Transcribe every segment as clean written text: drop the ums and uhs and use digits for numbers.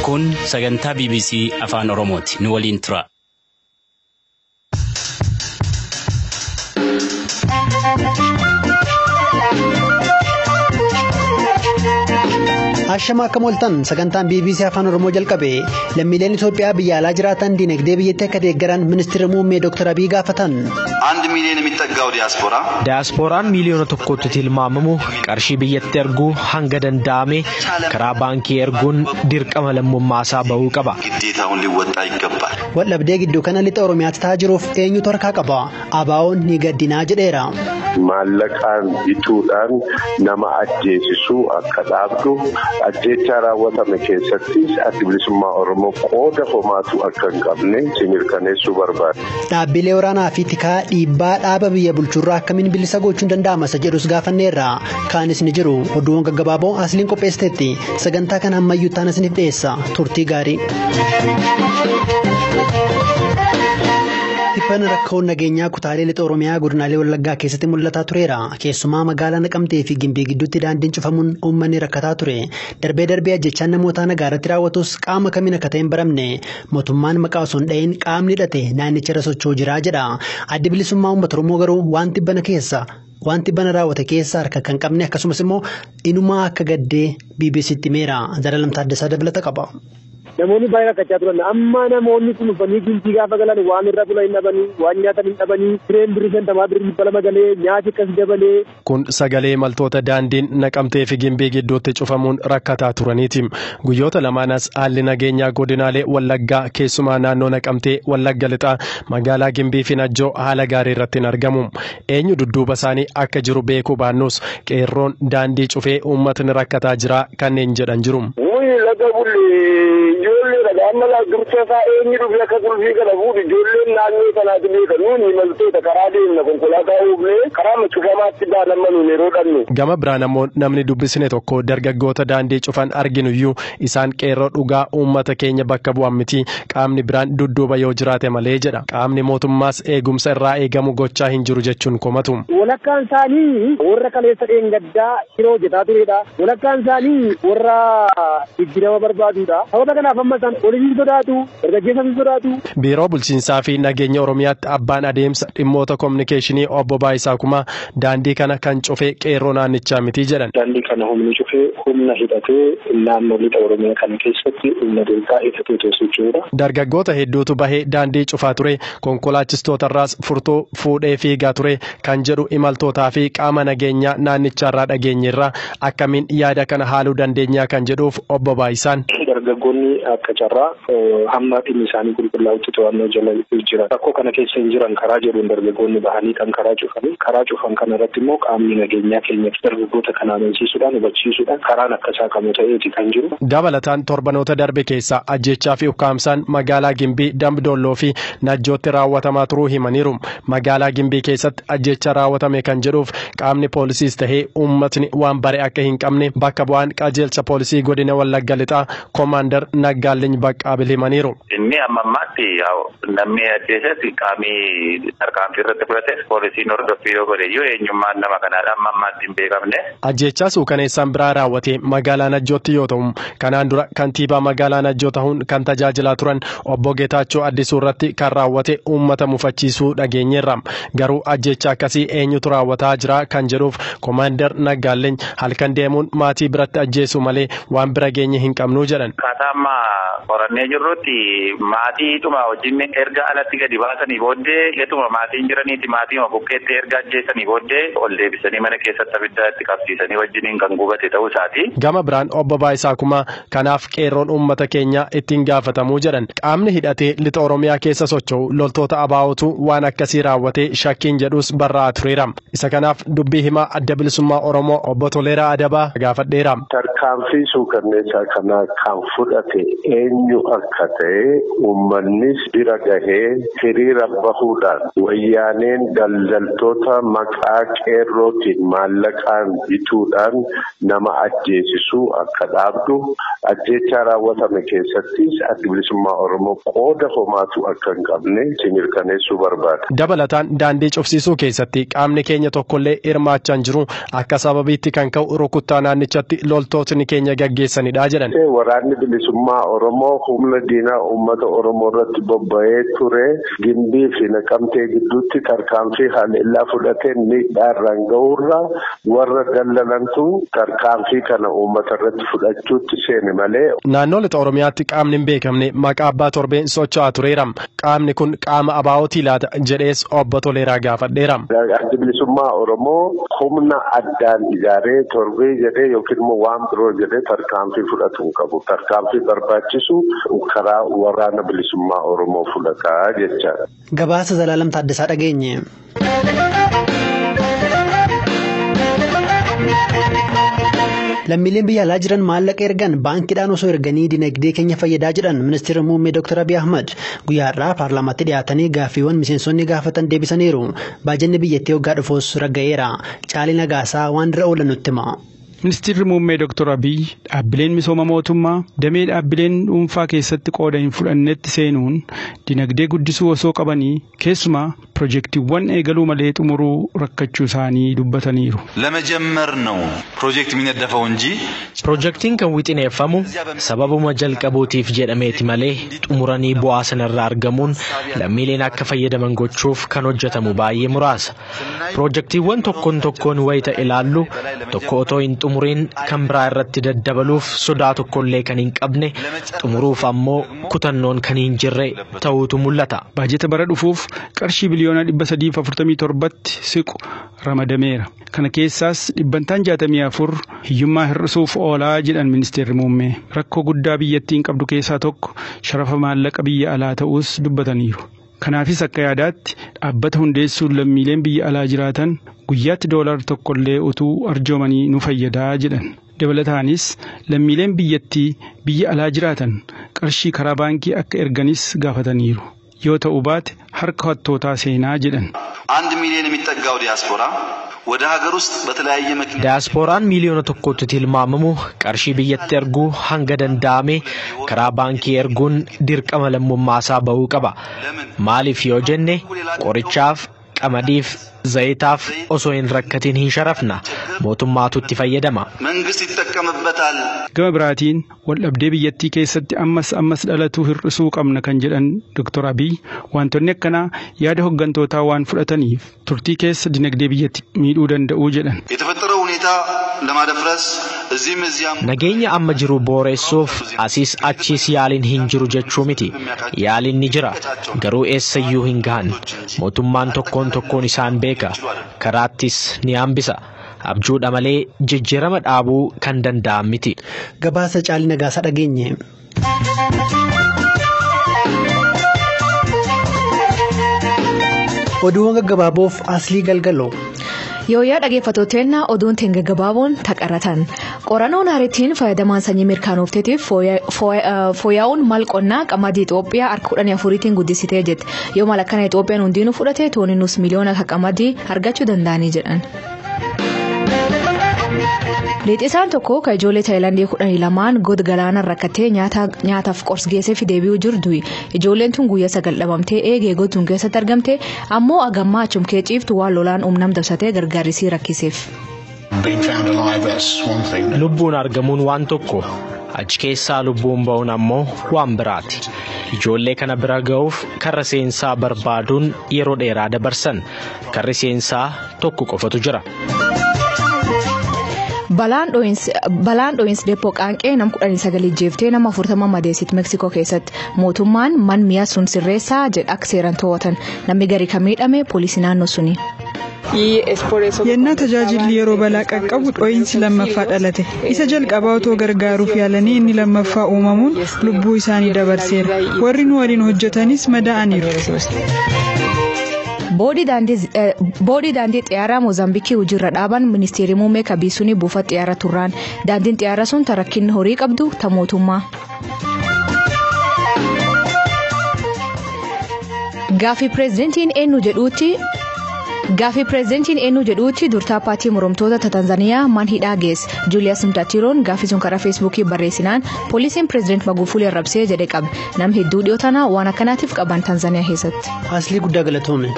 Kun sagantaa BBC Afaan Oromooti. Nu waliin tura. Ashama akkam ooltan sagantaan BBC Afaan Oromoo jalqabe lammiileen Itoophiyaa biyya alaa jiraatan dinagdee biyyattii akka deeggaran ministeera muummee Dr. Abiy gaafatan. አንድ ሚሊዮን የሚጠጋው ዲያስፖራ Diyaaspooraan miliyoona tokkotti tilmaamamu qarshii biyyatti erguu hanga danda'ame karaa baankii erguun dirqama lammummaa isaa bahuu qaba. ግዴታውን ሊወጣ ይገባል። Waldhabdee gidduu kana lixa Oromiyaatti ta'aa jiruuf eenyutu harkaa qaba? ABO'n ni gaddinaa jedheera. Maallaqaan bituudhaan nama ajjeesisuu akka dhaabdu ajjeechaa raawwatame keessattis addi bilisummaa Oromoo qooda homaatu akka hin qabne si mirkaneessuu barbaada. Dhaabbilee waraanaa fi tikaa dhiibbaa dhaaba biyya bulchurraa akkamiin bilisa gochuun danda'ama isa jedhus gaafanneerra. Kaanis ni jiru. Oduuwwan gaggabaaboo asliin qopheessiteetti. Sagantaa kana ammayyuu taana isiniif dhiyeessa. Turtii gaarii. Dhiphan rakkoon nageenyaa kutaalee lixa Oromiyaa godinaalee Wallaggaa keessatti mul'ataa tureera. Keessumaa magaalaa Naqamtee fi Gimbii gidduutti daandiin cufamuun uummanni rakkataa ture. Darbee darbee ajjechaan namoota nagaa irratti raawwatus qaama kamiin akka ta'e hin baramne. Mootummaan maqaa osoo hin dhahin qaamni hidhate naannicha irra socho'u jira jedha. Addi bilisummaa uummata Oromoo garuu wanti bana keessa wanti bana raawwate keessa harka kan qabne akkasumas immoo inumaa akka gaddee BBCtti himeera. Zalaalam Taaddasaa dabalata qaba. Namoonni baay'ee rakkachaa turan. Amma namoonni kun dhufanii Gimbii gaafa galan waan irra bulan hin dhabanii, waan nyaatan hin dhabanii, sireen birrii 50 birrii 200 galee, nyaati akkas dabalee. Kun sagalee imaltoota daandiin Naqamtee fi Gimbii gidduutti cufamuun rakkataa turaniiti. Guyyoota lamaanas haalli nageenyaa godinaalee Wallaggaa keessumaa naannoo Naqamtee, Wallagga Lixaa, magaalaa Gimbii fi Najjoo haala gaarii irratti hin argamu. Eenyu dudduuba isaanii akka jiru beekuu baannus qeerroon daandii cufee uummatni rakkataa jira kanneen jedhan jiru. Laga bullee ijoollee dhagaa amma dursa isaa eenyu dhufe akka qulfii kana fuudhu ijoolleen naannoo sanaatti beeka nuuni imaltoota karaa deemna konkolaataa oofnee karaa cufamaatti baanan manuun yeroo dhabne. Gama biraan ammoo namni dubbisne tokko dargaggoota daandii cufan arginuyyuu isaan qeerroo dhugaa uummata keenya bakka bu'an miti qaamni biraan dudduuba yoo jiraate malee jedha. Qaamni mootummaas eegumsa irraa eegamu gochaa hin jiru jechuun komatu. Walakkaan isaanii warra kaleessa dheengaddaa yeroo hojjetaa turedha. Walakkaan isaanii warra jijjiirama barbaadudha. Sababa kanaaf amma isaan poolisii sodaatu, dargaggeessa sodaatu. Biiroo Bulchiinsaa fi Nageenya Oromiyaatti abbaan adeemsa dhimmoota kominikeeshinii obbo Baayisaa Kumaa daandii kana kan cufee qeerroo naannichaa miti jedhan. Daandii kana humni cufee humna hidhatee naannoo lixa Oromiyaa kana keessatti humna deemtaa hidhatee socho'udha. Dargaggoota hedduutu bahee daandii cufaa ture, konkolaachistootarraas furtuu fuudhee fiigaa ture kan jedhu imaltootaa fi qaama nageenyaa naannichaarraa dhageenyerraa akkamiin yaada kana haaluu dandeenyaa kan jedhuuf obbo Baayisaan. Dargaggoonni akka carraa hamma dhimmi isaanii qulqullaa'utti to'annoo jala jira. Rakkoo kana keessa hin jiran karaa jedhuun dargaggoonni bahanii kan karaa cufanii karaa cufan kana irratti immoo qaamni nageenyaa keenya dargaggoota kana amansiisuudhaan hubachiisuudhaan karaan akka saaqamu ta'eeti kan jiru. Dabalataan torbanoota darbe keessa ajjechaa fi ukkaamsaan magaalaa Gimbii, Dambidolloo fi Najjootti raawwatamaa turuu himaniiru. Magaalaa Gimbii keessatti ajjecha raawwatame kan jedhuuf qaamni poolisiis tahee uummatni waan bare akka hin qabne bakka bu'aan qajeelcha poolisii godina Wallagga Lixaa Komaander Naggaaleny Baqqaabil himaniiru. Inni amma ammaatti namni ajjeeses qaamni tarkaanfii irratti fudhates poolisiin hordoffii yoo godhe iyyuu eenyummaan nama kanaadha amma ammaatti hin beekamne. Ajjechaa suukaneessaan biraa raawwate magaalaa Najjootti yoo ta'u kanaan dura kantiibaa magaalaa Najjoo ta'uun kan tajaajilaa turan obbo Geetaachoo Addisuu irratti kan raawwate uummata mufachiisuu dhageenyeerra. Garuu ajjecha akkasii eenyutu raawwataa jira kan jedhuuf Komaander Naggaaleny halkan deemuun maatii biratti ajjeesuu malee waan bira geenye hin qabnu jedhan. Akkaataa amma qorannee jirrutti maatiituma wajjin erga alatti gadi baasanii booddee etuma maatiin jiraniiti maatiima bukkeetti erga ajjeesanii booddee ol deebisanii mana keessatti abidda itti qabsiisanii wajjiniin kan gubate ta'uu isaati. Gama biraan obbo Baayisaa Kumaa kanaaf qeerroon uummata keenya ittiin gaafatamuu jedhan. Qaamni hidhatee lixa Oromiyaa keessa socho'u loltoota ABO'tu waan akkasii raawwatee shakkiin jedhus barraa'aa tureera. Isa kanaaf dubbii himaa adda bilisummaa Oromoo obbo Toleeraa Adabaa gaafadheera. Tarkaanfii suukanneessaa kana kan fudhate eenyu akka ta'e uummannis bira gahee hiriira bahuudhaan wayyaaneen daldaltoota maqaa qeerrootiin maallaqaan bituudhaan nama ajjeesisuu akka dhaabdu ajjechaa raawwatame keessattis addi bilisummaa Oromoo qooda homaatu akka hin qabne si mirkaneessuu barbaada. Dabalataan daandii cufsiisuu keessatti qaamni keenya tokkollee hirmaachaa hin jiru akka sababiitti kan ka'u rukuttaa naannichatti loltootni keenya gaggeessanidha jedhan. Waraanni Waraanni bilisummaa Oromoo humna diinaa uummata Oromoo irratti bobba'ee ture Gimbii fi Naqamtee gidduutti tarkaanfii haleellaa fudhateen miidhaa irraan ga'uurra warra daldalantu tarkaanfii kana uummata irratti fudhachuutti seene malee. Naannoo lixa Oromiyaatti qaamni hin beekamne maqaa abbaa torbeen socho'aa tureera. Qaamni kun qaama abaa'ootii laata jedhees obbo Toleeraa gaafadheera. Addi bilisummaa Oromoo humna addaan ijaaree torbee jedhee yookiin immoo waan biroo jedhee tarkaanfii fudhatu hin qabu. Tarkaanfii barbaachisu karaa waraana bilisummaa Oromoo fudhataa jechaadha. Gabaasa Zalaalam Taaddasaa dhageenye. Lammiileen biyya alaa jiran maallaqa ergan baankiidhaan osoo erganii dinagdee keenya fayyadaa jedhan ministeerri muummee Dr. Abiy Ahmad guyyaa har'aa paarlaamaatti dhiyaatanii gaaffiiwwan miseensonni gaafatan deebisaniiru. Baajanni biyyattii waggaa dhufuus ragga'eera. Caalii Nagaasaa waan irra oolan nutti hima. Ministeerri muummee Dr. Abiy dhaabbileen misooma mootummaa damee dhaabbileen dhuunfaa keessatti qooda hin fudhannetti seenuun dinagdee guddisuu osoo qabanii keessumaa pirojektiiwwan eegaluu malee xumuruu rakkachuu isaanii dubbataniiru. ለመጀመር ነው ፕሮጀክት የሚነደፈው እንጂ Pirojektiin kan wixineeffamu sababuma jalqabuutiif jedhameeti malee xumuranii bu'aa sanarraa argamuun lammiileen akka fayyadaman gochuuf kan hojjetamu baay'ee muraasa. Pirojektiiwwan tokkoon tokkoon wayita ilaallu tokko otoo hin xumuriin kan biraa irratti daddabaluuf sodaa tokkollee kan hin qabne xumuruuf ammoo kutannoon kan hin jirre ta'uutu mul'ata. Baajeta bara dhufuuf qarshii biliyoona 347tti siqu ramadameera. Kana keessaas dhibbantaan 64 hiyyummaa hir'isuuf oolaa jedhan ministeerri muummee. Rakkoo guddaa biyyattiin qabdu keessaa tokko sharafa maallaqa biyya alaa ta'uus dubbataniiru. Kanaafis akka yaadaatti dhaabbata hundeessuun lammiileen biyya alaa jiraatan guyyaatti doolar tokkollee utuu arjoomanii nu fayyadaa jedhan. Dabalataanis lammiileen biyyattii biyya alaa jiraatan qarshii karaa baankii akka erganis gaafataniiru. Yoo ta'u baate harka hattootaa seenaa jedhan. አንድ ሚሊዮን የሚጠጋው ዲያስፖራ ወደ ሀገር ውስጥ በተለያየ ምክንያት Diyaaspooraan miiliyoona tokkotti tilmaamamu qarshii biyyatti erguu hanga danda'ame karaa baankii erguun dirqama lammummaa isaa bahuu qaba. Maaliif yoo jenne qorichaaf, qamadiif, zayitaaf osoo hin rakkatiin hin sharafna. Mootummaatu itti fayyadama. መንግስት ይጠቀምበታል። Gama biraatiin waldhabdee biyyattii keessatti ammas ammas dhalatu hir'isuu qabna kan jedhan Dr. Abiy wantoonni akkanaa yaada hoggantootaa waan fudhataniif turtii keessa dinagdee biyyattii miidhuu danda'u jedhan. የተፈጠረው ሁኔታ ለማደፍረስ እዚህም እዚያም Nageenya amma jiru booressuuf asiis achiis yaaliin hin jiru jechuu miti. Yaaliin ni jira. Garuu eessayyuu hin gahan. Mootummaan tokkoon tokkoon isaan beeka. Karaattis ni hambisa. Abjuudha malee jijjiirama dhaabuu kan danda'an miti. Gabaasa Caalii Nagaasaa dhageenye. Oduuwwan gaggabaaboof Aslii Galgaloo. Yooyyaa dhaggeeffattootni oduun tiin gaggabaaboon taqarratan. Qorannoon haarettiin fayyadamaan sanyii mirkaanoofteetiif fooyya'uun mal qonnaa qamadii Itoophiyaa harka 14tiin guddisitee jetti. Yoo mala kana Itoophiyaan hundinuu fudhate tooni nus miliyoona akka qamadii argachuu danda'anii jedhan. Lixisaan tokko kan ijoollee Taayilaandii 12 god galaanaan rakkatee nyaataaf qorsi geessee fi deebi'uu jiru du'i. Ijoolleen tun guyyaa 9 dhabamtee eegee godhuun keessatti argamte ammoo agammaa achumkee ciiftu waan lolaan uumnam dabsatee gargaarisii rakkiseef. Lubbuun argamuun waan tokko achi keessaa lubbuun ba'uun ammoo waan biraati. Ijoollee kana bira ga'uuf karra seensaa barbaaduun yeroo dheeraa dabarsan. Karri seensaa tokko qofatu jira. Balaan dho'iinsi deppoo qaanqee nam 19 jeeftee nama 40 madeessiti Meksikoo keessatti. Mootummaan man mi'a sun sirreessaa jedha akka seeraan to'atan. Namni gari kan miidhame poolisii naannoo suni. Yennaa tajaajilli yeroo balaa qaqqabu dho'iinsi lammaffaa dhalate. Isa jalqabaa otoo gargaaruuf yaalanii inni lammaffaa uumamuun lubbuu isaanii dabarseera. Warri nu waliin hojjetanis madaa'aniiru. Boodii daandii xiyyaaraa Moozaambiikii hojiirra dhaaban ministeerri muummee kabiisuun buufata xiyyaara turraan. Daandiin xiyyaaraa sun rakkinni horii qabdu ta mootummaa. Gaaffii pireezidantiin eenyu jedhuutti durtaa paartii mormitoota Tanzaaniyaa man hidhaa geesse. Julius Mtatiroon gaaffii sun karaa feesbuukii barreessinaan poolisiin pireezidantii Magufuli arrabsee jedhe qabe. Nam hedduu dhiyoo tana waan akkanaatiif qaban Tanzaaniyaa keessatti. Aslii guddaa galatoome.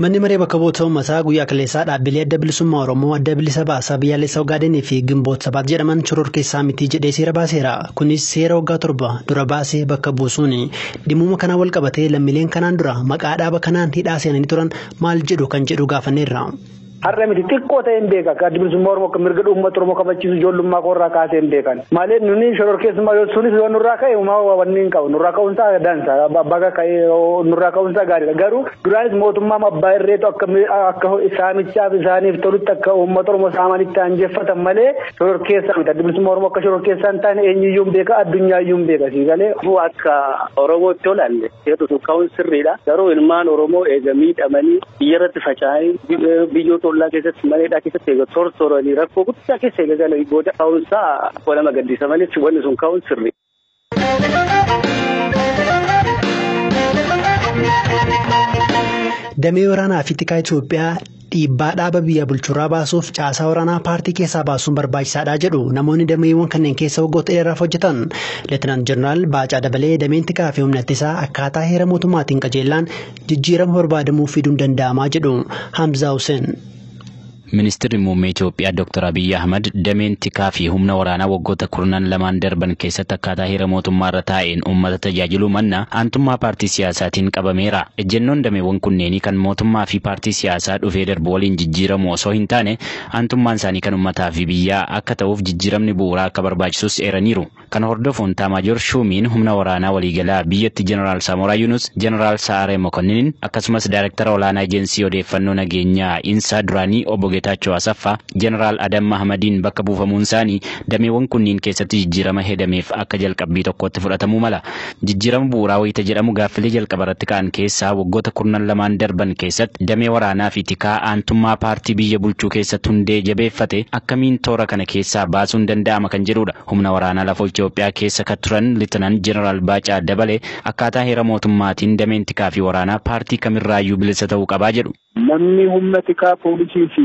Manni maree bakka bu'oota uummataa guyyaa kaleessaa dhaabbilee adda bilisummaa Oromoo, adda bilisa baasaa biyyaalessa Ogaadenii fi Gimboota 7 jedhaman shororkeessaa miti jedhee seera baaseera. Kunis seera waggaa 7 dura baasee bakka buusuuni. Dhimmuma kanaan wal qabatee lammiileen kanaan dura maqaa dhaaba kanaan hidhaa seenanii turan maal jedhu kan jedhu gaafanneerra. Har'a miti xiqqoo ta'e hin beeka. Addi bilisummaa Oromoo akka mirga uummata Oromoo kabachiisu ijoollummaa koorraa kaasee hin beekan. Malee nuni shororkeessummaa yoo sunis yoo nurraa ka'e uumaa wanni hin qabu. Nurraa ka'uunsaa dansa. Baga ka'e nurraa ka'uunsaa gaariidha. Garuu duraanis mootummaa abbaa irreetu akka saamichaaf isaaniif tolutti akka uummata Oromoo saamanitti anjeffatan malee shororkeessaa miti. Addi bilisummaa Oromoo akka shororkeessaa hin taane eenyuyyuu hin beeka addunyaayyu hin beeka. Siigalee. Akka Oromootti olaalle seerri sun ka'uun sirriidha. Garuu ilmaan Oromoo eega miidhamanii biyyarratti faca'anii biyyoota ollaa keessatti maneedhaa keessatti eega tortoranii rakkoo guddaa keessa eega galanii booda ka'uunsaa nama gaddisa malee wanni sun ka'uun sirri. Damee waraanaa fi tikaa Itoophiyaa dhiibbaa dhaaba biyya bulchurraa baasuuf caasaa waraanaa paartii keessaa baasuun barbaachisaadha jedhu namoonni dameewwan kanneen keessa waggoota dheeraaf hojjetan. Leetinaant Jeneraal Baacaa Dabalee dameen tikaa fi humna ittisaa akkaataa heera mootummaatiin qajeelaan jijjiirama barbaadamuu fiduun danda'amaa jedhu. Hamzaa Hussein. Ministeerri muummee Itoophiyaa Dr. Abiyyi Ahmad dameen tikaa fi humna waraanaa waggoota 12 darban keessatti akkaataa heera mootummaa irra taa'een uummata tajaajiluu manna aantummaa paartii siyaasaatiin qabameera. Ejjennoon dameewwan kunneenii kan mootummaa fi paartii siyaasaa dhufee darbu waliin jijjiiramu osoo hin taane aantummaan isaanii kan uummataa fi biyyaa akka ta'uuf jijjiiramni bu'uuraa akka barbaachisus eeraniiru. Kana hordofuun Taamaajoor Shuumiin humna waraanaa waliigalaa biyyatti Jeneraal Saamoraa Yunus, Jeneraal Sa'aaree Mokonnin akkasumas Daayirektara olaanaa Ejensii Odeeffannoo Nageenyaa Insaa duraanii obbo Geetaachoo Asaffaa, Jeneraal Adam Mahmadiin bakka buufamuun isaanii dameewwan kunniin keessatti jijjiirama hedameef akka jalqabbii tokkotti fudhatamuu mala. Jijjiirama bu'uuraa wayita jedhamu gaaffilee jalqaba irratti ka'an keessaa waggoota 12 darban keessatti damee waraanaa fi tikaa aantummaa paartii biyya bulchuu keessatti hundee jabeeffate akkamiin toora kana keessaa baasuun danda'ama kan jedhudha. Humna waraanaa lafoo Itoophiyaa keessa kan turan Lieutenant Jeneraal Baacaa Dabalee akkaataa heera mootummaatiin dameen tikaa fi waraanaa paartii kamirraayyuu bilisa ta'uu qabaa jedhu. Namni humna tikaa poolisii fi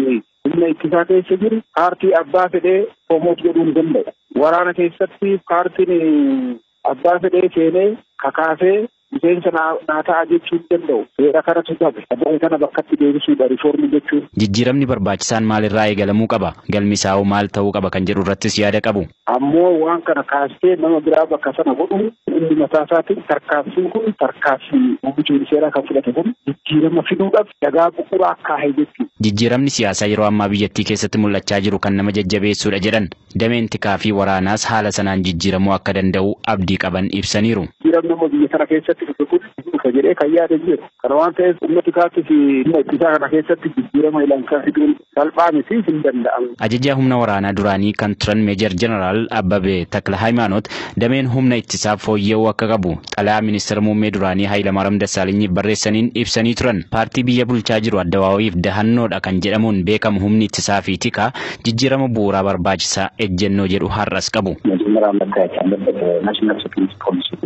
humna ittisaa keessa jiru paartii abbaa fedhee promoot godhuu hin danda'u. Waraana keessatti paartiin abbaa fedhee seenee kakaasee miseensa naa ta'a jechuu hin danda'u. Seera kanatu qabe. Abbaa kana bakkatti deebisuudha riiformii jechuun. Jijjiiramni barbaachisaan maalirraa eegalamuu qaba? Galmi isaa'oo maal ta'uu qaba kan jedhu irrattis yaada qabu. Ammoo waan kana kaastee nama biraa bakka sana godhu inni mataa isaatiin tarkaanfiin kun tarkaanfii muummichi ministeeraa kan fudhate kun jijjiirama fiduudhaaf dhagaa bu'uuraa kaa'e jechuudha. Jijjiiramni siyaasaa yeroo ammaa biyyattii keessatti mul'achaa jiru kan nama jajjabeessuudha jedhan. Dameen tikaa fi waraanaas haala sanaan jijjiiramuu akka danda'u abdii qaban ibsaniiru. Jijjiiramni amma biyya kana keessatti dhufe kun dhufa jedhee kan yaade jiru. Kana waan ta'eef humna tikaatti fi humna ittisaa kana keessatti jijjiirama ilaalchaa fiduun salphaa miti hin danda'amu. Ajajaa humna waraanaa duraanii kan turan Meejar Jeneraal Abbabee Takla Hayimaanoot dameen humna ittisaa fooyya'uu akka qabu xalayaa ministeera muummee duraanii Hayilamaariyaam Dassaalenyi barreessaniin ibsanii turan. Paartii biyya bulchaa jiru Addawaawiif dahannoodha kan jedhamuun beekamu humni ittisaa fi tikaa jijjiirama bu'uuraa barbaachisaa ejjennoo jedhu har'as qabu.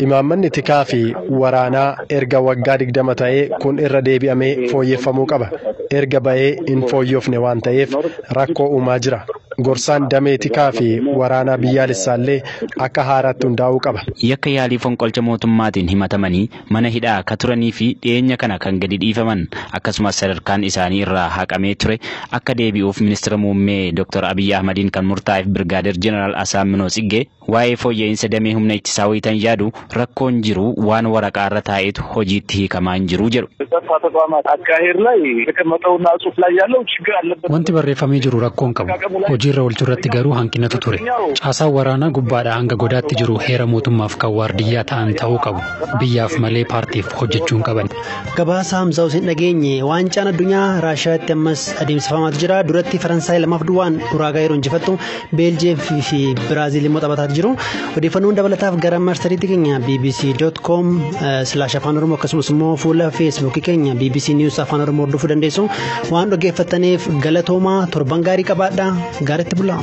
Imaammanni tikaa fi waraanaa erga waggaa 20 ta'ee kun irra deebi'amee fooyyeffamuu qaba. Erga ba'ee hin fooyyofne waan ta'eef rakkoo uumaa jira. Gorsaan damee tikaa fi waraanaa biyyaalessaallee akka haaraatti hundaa'uu qaba. Yakka yaalii fonqolcha mootummaatiin himatamanii mana hidhaa akka turanii fi dhiyeenya kana kan gadi dhiifaman akkasumas sadarkaan isaanii irraa haqamee ture akka deebi'uuf ministeera muummee Dr. Abiyyi Ahmadiin kan murtaa'eef Birgaadeer Jeneraal Asaaminoo Tsiggee waa'ee fooyya'insa damee humna ittisaa wayitan yaadu rakkoon jiru waan waraqaa irra taa'etu hojiitti hiikamaa hin jiru jedhu. Wanti barreeffamee jiru rakkoon qabu. Hojiirra oolchuu irratti garuu hanqinatu ture. Caasaan waraanaa gubbaadhaa hanga godaatti jiru heera mootummaaf kan waardiyyaa ta'an ta'uu qabu. Biyyaaf malee paartiif hojjechuu hin qaban. Gabaasa Hamzaa Hussein dhageenye waancaan addunyaa Raashiyaatti ammas adeemsifamaatu jira. Duratti Faransaay 2-0 Uraagaa yeroo injifattu Beeljeem fi Biraaziil immoo taphataa jiru. Odeeffannoon dabalataaf gara marsariitii keenya bbc.com/afaan oromoo akkasumas immoo fuula feesbuukii keenya BBC News afaan oromoo hordofuu dandeessu. Waan dhaggeeffattaniif galatoomaa torban gaarii qabaadhaa. Gaariitti bulaa.